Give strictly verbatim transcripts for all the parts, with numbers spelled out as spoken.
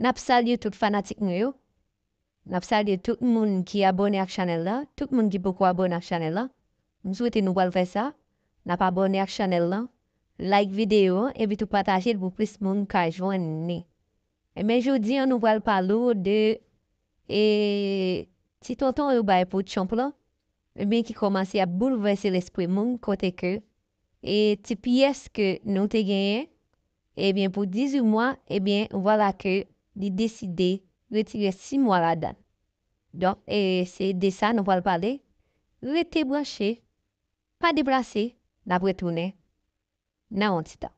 N ap salye tout fanatik nou yo. N ap salye tout moun ki abòne ak chanèl la, tout moun ki poko abòne ak chanèl la. M swete nou pral fè sa. N ap abòne ak chanèl la, like videyo an, epi tou pataje l pou plis moun ka jwenn li. Ebyen, jodi a, nou pral pale w de, e, ti tonton yo bay pou Trump la, ebyen, ki kòmanse ap boulvèse lespri moun, kote ke, e, ti pyès ke nou te genyen, ebyen, pou dizuit mwa, ebyen, vwala ke li deside retire sis mwa ladan l. Donk, e, se de sa nou pral pale. Rete branche, pa deplase, n ap retounen nan yon ti tan.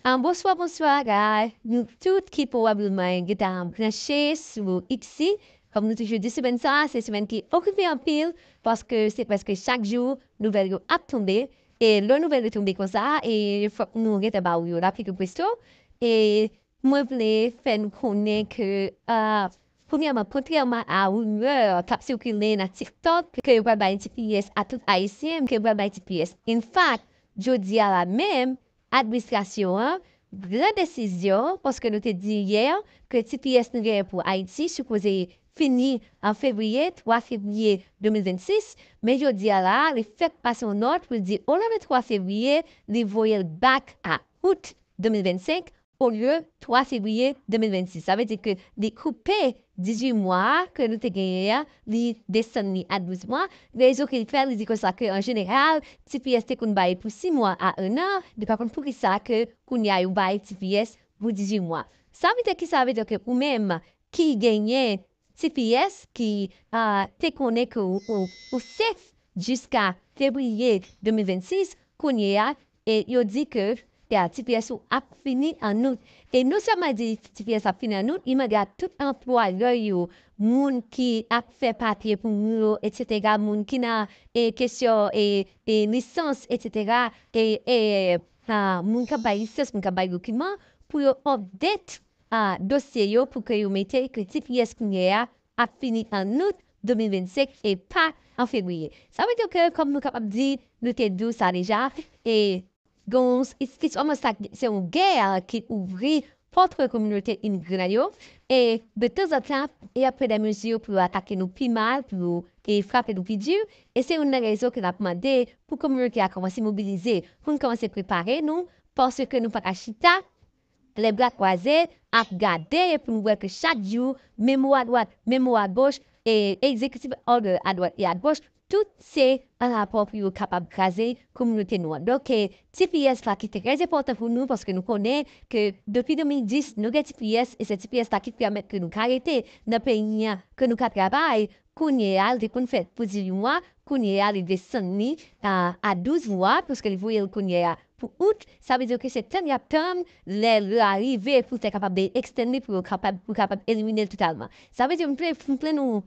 Ah, bonswa, bonswa, guys. Nou tout ki pwobableman gentan branche sou X, kòm nou toujou di, semèn sa a, se semèn ki okipe anpil, paske se prèske chak jou nouvèl yo ap tonbe. E lè nouvèl yo tonbe konsa, e fòk nou gentan ba ou yo la pi ke presto. E mwen vle fè nou konnen ke, ah, premyèman, kontrèman a rimè k ap sikile nan TikTok, ke yo pral bay T P S a tout Ayisyen, ke yo pral bay T P S. In fact, jodi a la menm, administrasyon an pran desizyon, paske nou te di yè ke T P S nou genyen pou Ayiti sipoze fini an fevriye, twa fevriye de mil vennsis, men jodi a la, li fèk pase yon nòt pou l di, olye de twa fevriye, li voye l back a out de mil vennsenk, olye twa fevriye de mil vennsis. Sa vle di ke li koupe dizuit mwa ke nou te genyen an, li desann li a douz mwa. Rezon ke li fè, li di konsa ke an jeneral, T P S te konn bay pou sis mwa a enn an, li pa konn poukisa ke kounye a yo bay T P S pou dizuit mwa. Sa vle di ki sa vle di ke ou menm ki genyen T P S ki, ah, te konnen ke ou, ou, ou safe jiska fevriye de mil vennsis, kounye a, e yo di ke, ke T P S ou ap fini an out. E non sèlman di T P S ap fini an out, li mande a tout anplwayè yo, moun ki ap fè papye pou nou yo, etsetera, moun ki nan, e, kesyon, e, e, lisans, etsetera, e, e, ah, moun k ap bay lisans, moun k ap bay dokiman, pou yo update, ah, dosye yo, pou ke yo mete ke T P S kounye a ap fini an out de mil vennsenk e pa an fevriye. Sa vle di ke, kòm nou kapab di, nou te di w sa deja, e gon, it's, it's almost like se yon gè ki ouvri pòtre kominote imigran yo, e de tanzantan, y ap pran de mezi pou yo atake nou pi mal, pou yo, e frape nou pi di, e se youn nan rezon ke n ap mande pou kominote a kòmanse mobilize, pou n kòmanse prepare nou, paske nou pa ka chita, lè bra kwaze, ap gade, epi nou wè ke chak jou, memo adwat, memo agoch, e executive order adwat e agoch, tout se an rapò pou yo kapab kraze kominote nou an. Donk, e, T P S la ki trè enpòtan pou nou, paske nou konnen ke depi de mil dis, nou gen T P S, e se T P S la ki pèmèt ke nou ka rete nan peyi an, ke nou ka travay. Kounye a, li te konn fèt pou dizuit mwa, kounye a, li desann li a, a douz mwa, paske li voye l kounye a pou out. Sa vle di ke se tann y ap tann lè lè a rive pou te kapab ekstenn li, pou yo kapab, pou kapab elimine l totalman. Sa vle di, m vle, m vle nou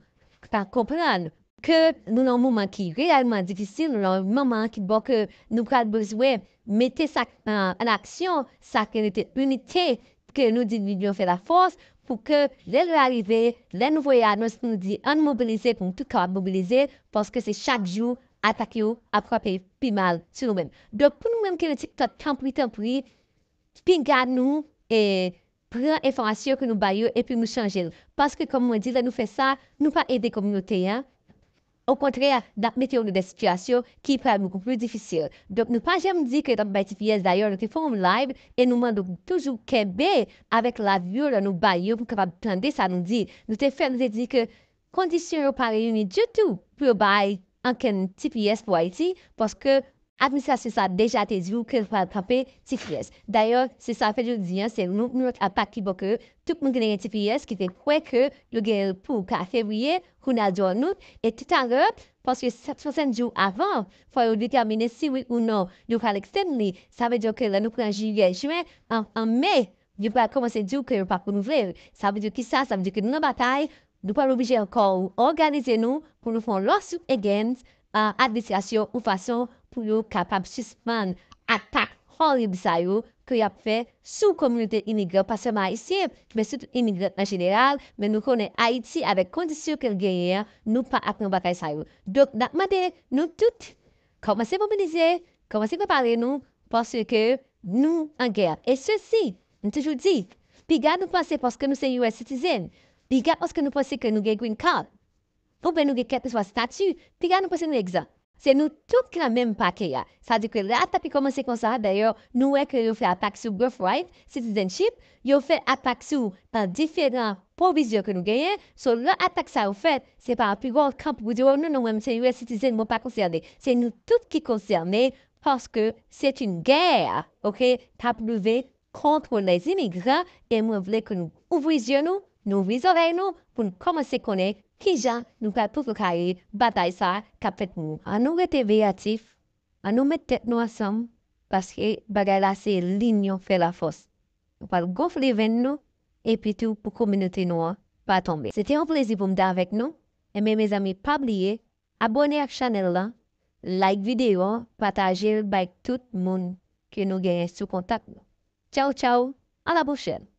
ka konprann ke nou nan yon moman ki reyèlman difisil, nou nan yon moman ki bon ke nou pral bezwen mete sa an, an aksyon, sa ke rete inite, ke nou di l'union fait la force, pou ke lè lè a rive, lè nou voye anons, nou di ann mobilize pou nou tout kapab mobilize, paske se chak jou atak yo ap frape pi mal sou nou menm. Donk, pou nou menm ki nan TikTok, tanpri, tanpri, pinga nou, e, pran enfòmasyon ke nou bay yo epi nou chanje l. Paske, kòm mwen di, lè nou fè sa, nou pa ede kominote a. Okontrè, n ap mete yo nan de sitiyasyon ki pral bokou pli difisil. Donk, nou pa janm di ke n ap bay T P S. Dayè, nou te fè yon live e nou mande w toujou kenbe avèk live yo lè nou bay yo pou kapab tande sa nou di. Nou te fè, nou te di ke kondisyon yo pa reyini ditou pou yo bay ankenn T P S pou Ayiti, paske administrasyon sa a deja te di w ke l pral kanpe T P S. Dayè, se sa fè jodi a, se nou, nou atak ki bon ke tout moun ki te gen T P S, ki te kwè ke yo gen pou ka fevriye, kounye a di w an out, e toutalè, paske swasant jou avan, fò yo detèmine si wi ou non yo pral ekstenn li. Sa vle di ke lè nou pran jiyè, jen, an, an me, yo pral kòmanse di w ke yo p ap renouvle l. Sa vle di kisa? Sa vle di ke nou nan batay, nou pral oblije ankò òganize nou pou nou fè yon lawsuit against, ah, administrasyon yon fason pou yo kapab sispann atak orib sa yo ke y ap fè sou kominote imigran, pa sèlman ayisyen, men sou tout imigran an jeneral, men nou konnen Ayiti, avèk kondisyon ke l genyen an, nou pa ap nan bagay sa yo. Donk, n ap mande nou tout, kòmanse mobilize, kòmanse prepare nou, paske nou an gè. E sesi, m toujou di, piga nou panse paske nou se U S citizen, piga paske nou panse ke nou gen green card, oubyen nou gen kèlkeswa stati, piga nou panse nou egzan. Se nou tout ki nan menm pake a. Sa di ke lè atak li kòmanse konsa, dayè, nou wè ke yo fè atak sou birthright, citizenship, yo fè atak sou, uh, diferan pwovizyon ke nou genyen. So, lè atak sa yo fèt, se pa pi gwo kanpe pou di, "Oh, non, non, mwen, m se U S citizen, mwen pa konsène." Se nou tout ki konsène, paske se yon gè, oke, k ap rive kont lèzimigran, e mwen vle ke nou ouvri zye nou, nou ouvri zòrèy nou, pou n kòmanse konnen kijan nou pral poukare batay sa k ap fèt pou nou. An nou rete veyatif, an nou met tèt nou ansanm, paske bagay la se linyon fè lafòs. Nou pral gonfle venn nou, epi tou pou kominote nou an pa tonbe. Se te yon plezi pou m te avèk nou. Enben, mezanmi, pa bliye, abòne ak chanèl la, like videyo an, pataje l bay tout moun ke nou genyen sou kontak nou. Tchaw, tchaw, a la pwochèn!